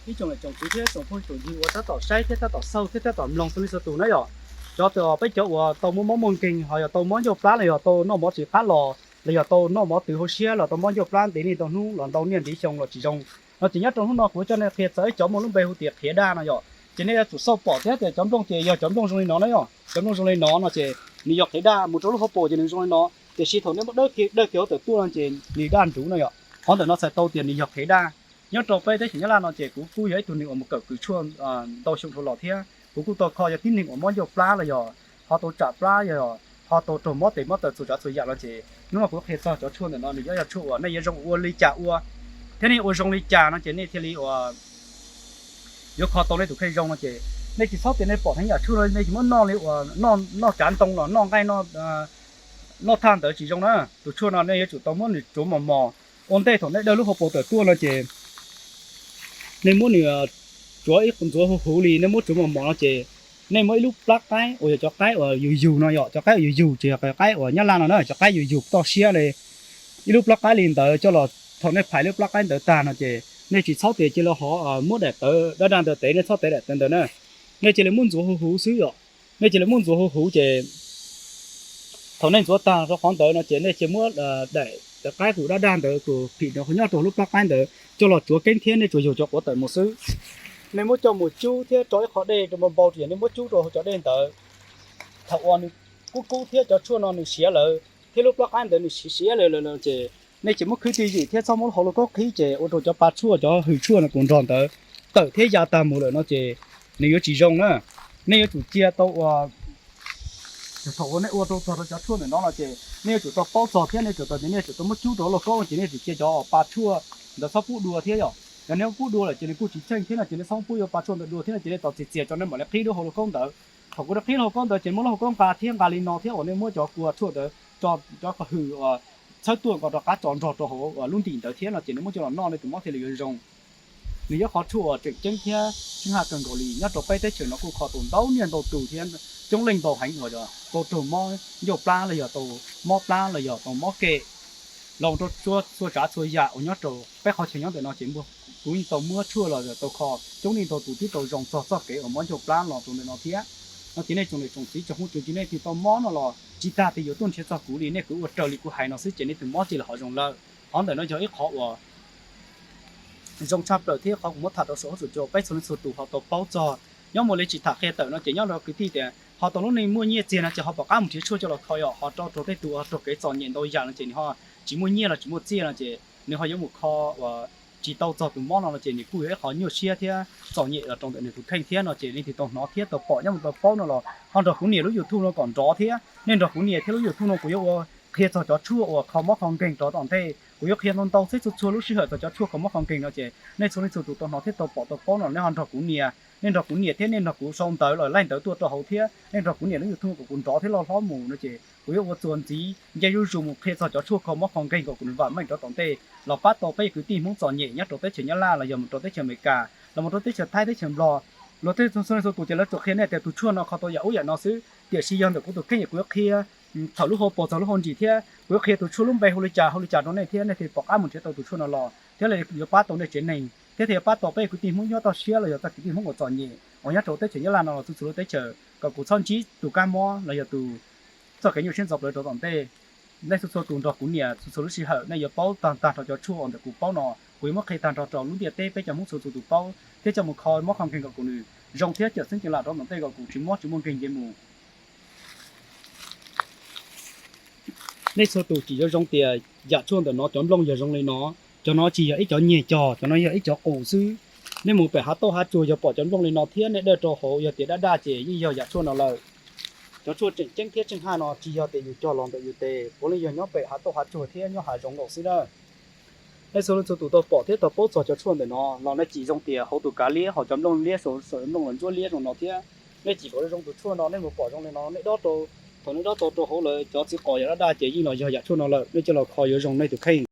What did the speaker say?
Ib tsoom niam tsoom txiv thiab tsoom phooj tsoom ywg uas tab tom saib thiab tab tom mloog txhua leej txhua tus na yom. Cov peb cov uas tau muaj mob muaj nkeeg ho yog tau mob ncauj plab los yog tau noj mov tsis qab los, los yog tau noj mov twv hauv siab los tau mob ncauj plab ntev niaj ntau hnub los ntau niaj ntev xyoo los tsis zoo no ces nyob rau hnub no kuv coj nej qhia txog ib cov muaj lub npe hu tias qhiav daj no yom. Ces nej yuav tsum xauj pom thiab tias cov nplooj ces yog cov nplooj zoo li no na yom. Cov nplooj zoo li no no ces nws yog qhiav daj, mus rau lub hauv paus ces nws zoo li no, tiam sis thaum nej muab dawj kiag hauv tawm tuaj no ces nws daj nruv no yom. Qhov ntawm no txhais tau tias nws yog qhiav daj. Nyob rau peb teb chaws Nyab Laj no ces kuv kuj yog ib tug neeg uas mus kawm kws tshuaj ntau xyoo dhau los thiab kuv kuj tau kho cov tib neeg uas mob ncauj plab los yog ho tau tsam plab, yog ho tau raug mob tes mob taw txhua tsav txhua yam no ces hnub no kuv qhia txog cov tshuaj ntawm no nws yuav yog tshuaj uas nej yuav zoo ua li cas ua thiab nej ua zoo li cas no ces nej thiaj li uas yuav kho tau nej tus kheej zoo no ces nej tsis txhob tias nej pom heev yam tshuaj no nej tsis muab noj li uas noj tsav ntoo los noj nqaij, noj thaj ntawd tsis zoo na. Tus tshuaj no nej yuav tsum tau muab nws tsuav mos mos. Ua ntej thaum nej dawj lub hauv paus tawm tuaj no ces nej muab nws tsuav ib ntxuav huv huv li, nej muab tsuav mos mos no ces nej muab ib lub plab qaib uas yog cov qaib uas yug yug no yom, cov qaib uas yug yug tsis yog qaib uas Nyab Laj no na, cov qaib yug yug toj siab li, ib lub plab qaib li ntawd coj los, thaum nej phais lub plab qaib ntawd tag no ces nej tsis txhob tias cia li ho muab daim tawv daj daj ntawd tev, nej txhob tev daim tawv ntawd na. Nej cia li muab ntxuav huv huv xwb yom. Nej cia li muab ntxuav huv huv ces thaum nej ntxuav tag rau qhov ntawd no ces nej cia li muab daim tawv qaib tus daj daj ntawd tus phim nyob rau lub plab qaib ntawd coj los tsuav keeb thiab nej tsuas yug cov quav tawm mus xwb. Nej muab coj mus cub thiab rau ib qho dej rau npau npau, ces nej muab cub rau hauv cov dej ntawd. Thaum uas nws kub kub thiab cov tshuaj no nws siav lawm thiab lub plab qaib ntawd nws siav siav lawm lawm no ces nej ces muab khwb tib ywm thiab txhob muab lub hauv lauj kaub qhib ces ua rau cov pa tshuaj cov hws tshuaj no tus nrog ntawd tawm thiab ya tag mus lawm no ces nws yuav tsis zoo na. Nej yuav tsum cia tau uas thaum uas nej ua rau txog rau cov tshuaj ntawm no no ces nej yuav tsum tau paub txog thiab nej tsum tau tias nej yuav tsum tau muab cub rau lauj kaub ces nej tsum cia cov pa tshuaj ntawd txhob pub dua thiab yom. Yog nej muab pub dua lawm ces nws kuj tsis cheej thiab no ces nej txhob pub yuav pa tshuaj ntawd dua thiab no ces nej tos txias txias tso nej mam li qhib lub hauv lauj kaub ntawd. Thaum kuv qhib lub hauv kaub ntawd ces muab lub hauv kaub nqa thiab nqa li no thiab uas nej muab cov kua tshuaj ntawd, cov qhov hws uas txhawb tuaj nkaus rov qab tso nrog rau hauv lub ntim ntawd thiab no ces nej muab coj los noj nej tus mob thiaj li yuav zoo. Nws yog qhov tshuaj uas tseem ceeb thiab tseem haj kawg nkaus li nyob rau peb teb chaws no kuj kho tau ntau niaj ntau tus thiab coob leej ntau heev uas tau raug mob ncauj plab los yog tau mob plab los yog tau mob kem los rau txhua tsav txhua yam uas nyob rau peb qhov chaw nyob ntawm no ces kuv yeej tau muab tshuaj los yog tau kho coob leej ntau tus twb tau zoo txog txoj kev uas mob ncauj plab los rau ntawm no thiab. No ces nej tsoom niam tsoom txiv tsoom phooj tsoom ywg nej tus tau mob no los tsis tas tias yuav tuaj nrhiav txog kuv li, nej kuv ua raws li kuv hais no xwb ces nej tus mob cia li ho zoo lawm. Qhov ntawm no yog ib qhov uas zoo tshaj plaws thiab qhov kuv muab tham rau saum huab cua rau peb txhua leej txhua tus ho tau paub txog. Nyob mus li tsis tham qhia tawm no ces nyob rau kwv tij tias ho tau lub neej muaj nyiaj txiag no ces ho pom qab mus nrhiav tshuaj coj los kho yom, ho rau rau tej tus ho raug kev txom nyem ntau yam no ces nws ho tsis muaj nyiaj los tsis muaj txiaj no ces nws ho yuav mus kho uas tsis tau txog tus mob no no ces nws kuj yog ib qhov nyuaj siab thiab txom nyem los rau ntawm nws tus kheej thiab no ces nej tus tau hnov thiab tau pom nyob mus tau paub no los ho nrog kuv nias lub YouTube no kom nrov thiab. Nej nrog kuv nias thiab lub YouTube no kuv yuav ua qhia txog cov tshuaj uas kho mob kho nkeeg rov tom ntej, kuv yuav qhia ntau ntau thiab txhua txhua lub sij hawm txog cov tshuaj kho mob kho nkeeg no ces nej txhua leej txhua tus tau hnov thiab tau pom tau paub no nej ho nrog kuv nias. Nej nrog kuv nias thiab nej nrog kuv sau ntawv los laij ntawv tuaj rau hauv thiab nej nrog kuv nias lub YouTube kom kuv nrov thiab loj hlob mus no ces kuv yuav ua txuas ntxiv nce zuj zus mus qhia txog cov tshuaj kho mob kho nkeeg kom kuv nws vam meej rov tom ntej los pab tau peb kwv tij Hmoob txom nyem nyob rau teb chaws Nyab Laj los yog mus rau teb chaws Amelikas los mus rau teb chaws Thaib teb chaws Nplog. Los tej txhua leej txhua tus ces lawv tsuas qhia nej tias tus tshuaj no kho tau yam ub yam no xwb, tiam sis yog ntawm kuv tus kheej es kuv yuav qhia thaum lub hauv paus txog lub hauv ntsis thiab kuv yuav qhia tus tshuaj lub npe hu li cas hu li cas rau nej thiab nej thiaj pom qab mus nrhiav tau tus tshuaj no los thiab yuav pab tau nej tsev neeg thiab thiaj yuav pab tau peb kwv tij Hmoob nyob toj siab los yog txoj kwv tij Hmoob uas txom nyem uas nyob rau teb chaws Nyab Laj no los txhua txhua lub teb chaws kom kuv txhob ntsib tus kab mob los yog tus txoj kev nyuaj siab ntxhov plawv rau tom ntej. Nej txhua txhua tus nrog kuv nias txhua txhua lub sij hawm nej yuav paub tag tag rau cov tshuaj uas ntawm kuv paub no, kuv yuav muab qhia tag nrho rau lub ntiaj teb peb cov Hmoob txhua txhua tus paub thiab coj mus kho mob kho nkeeg kom kuv nws zoo thiab cawm xeeb ceev lam rau tom ntej kom kuv tsis mob tsis muaj nkeeg nce mus. Nej txhua tus tsis yuav zoo tias yam tshuaj ntawm no cov nplooj yog zoo li no, cov no tsis yog ib cov nyiag cog, cov no yog ib cov qus xwb. Nej mus pem hav tauj hav tsuag yog pom cov nplooj li no thiab nej dawj rau hauv yog tias daj daj ces yeej yog yam tshuaj no lawm. Cov tshuaj tseem ceeb thiab tseem haj no tsis yog tias yus cog los ntawm yus tes, puav leej yog nyob pem hav tauj hav tsuag thiab nyob hav zoov nkaus xwb na. Nej txhua leej txhua tus tau pom thiab tau paub txog cov tshuaj ntawm no los nej tsis zoo tias hauv tus kav liab ho cov nplooj liab, nplooj los ntsuab liab zoo no thiab. Nej tsis kom zoo tus tshuaj no nej mus pom zoo li no nej dob rau, thaum nej dob tau rau hauv lawm cov txiv qos yog daj daj ces yeej los yog yam tshuaj no lawm, nej coj los kho yuav zoo nej tus kheej.